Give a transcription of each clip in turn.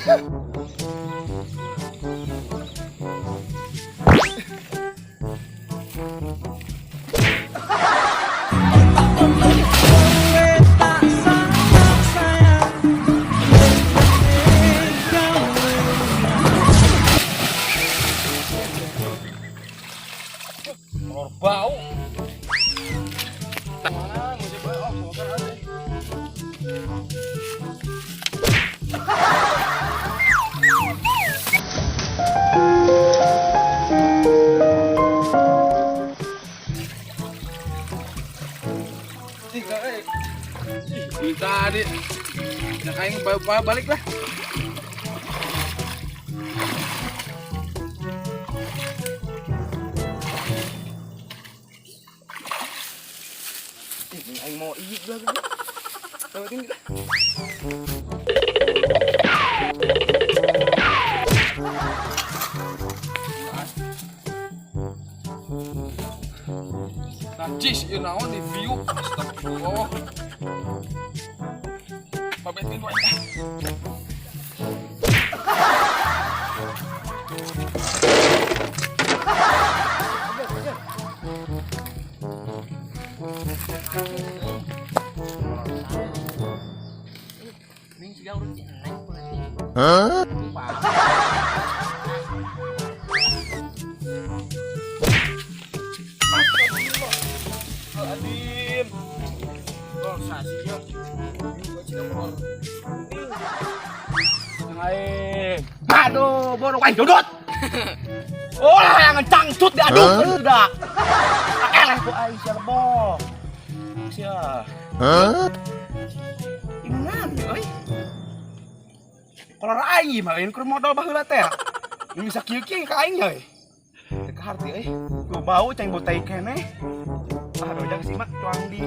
Kolor bau. Mana musik bae, oh, bukan aja. Ih, eh. Ih, tadi. Nah, aing balik lah. Ih, aing mau iyik lah. Lewatin kita. Najis, ieu naon di view. Astagfirullah. Pabetin wae. Ning siga urut si Neng politik. Huh? Astagfirullahaladzim. Oh, sasi ya. Juga cina kolor. Yang aing. Aduh, bodoh aing dodot. Oh, yang cangcut diaduk sudah. Eleh ku aing sia lebo. Sia. Huh? Ingan euy. Kolor aing mah euy keur modal baheula teh. Ini bisa kieu-kieu ka aing euy. Teu kaharti euy. Tuh bau ceng bau tai keneh. Ah, dojang sih mah cuang di.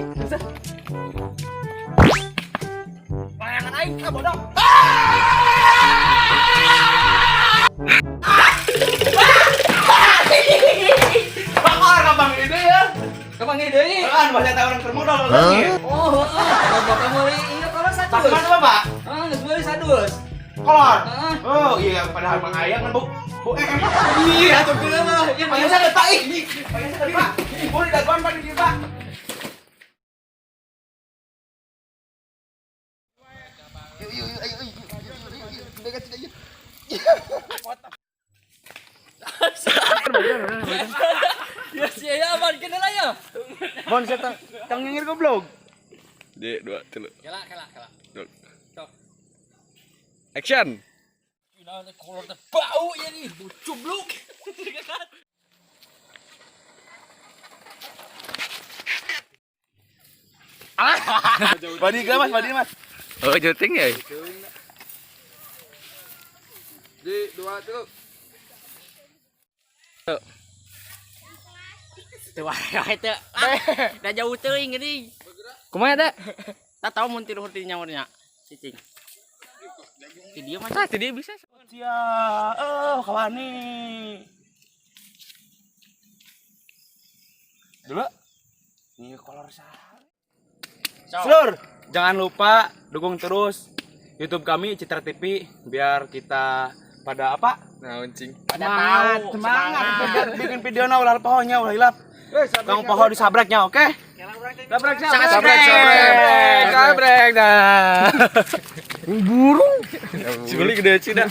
Layangan aing ka bodoh. Bakar abang ini ya. Kapan deui? Kan bahasa tahu orang keur modal. Huh? Oh, heeh. Bapak meuli ieu kolor Tas 100. mana Bapak? Heeh, geus meuli 100. Kolor. Heeh. Oh iya, padahal Bang Ayang kan bu. Bu eh. Iya, atuh geus mah. Ya Panggil saya Pak ih. Panggil saya Pak. Boleh dagoan Pak di Pak. Yuk, yuk, yuk, ayo, yuk, yuk, yuk, yuk, dekat sini, yuk. Ya sih ya aman kena lah ya. Bon saya tang nyengir goblok. D dua tilu. Kela kela kela. Dua. Action. Nah, kolor teh bau ya nih, cubluk. Badi gak Mas, badi Mas. Oh, joting ya? D dua tilu. Teu wae teu. Da jauh teuing geuning. Kumaha teh? Tak tahu mun tilu hurti nyaurnya. Cicing. Ti dieu mah Tah, tadi bisa. Sia, oh kawani. Dulu. Nih kolor sah. Selur, jangan lupa dukung terus YouTube kami Citra TV biar kita pada apa? Nah, uncing. pada Semangat, tahu. semangat. Bikin video na ulah pohonya ulah hilap. Kang poho disabreknya, oke? Sabrek, Sabrek, Sabrek, sabrek. Sabrek dah. Burung. Si beli gede cina.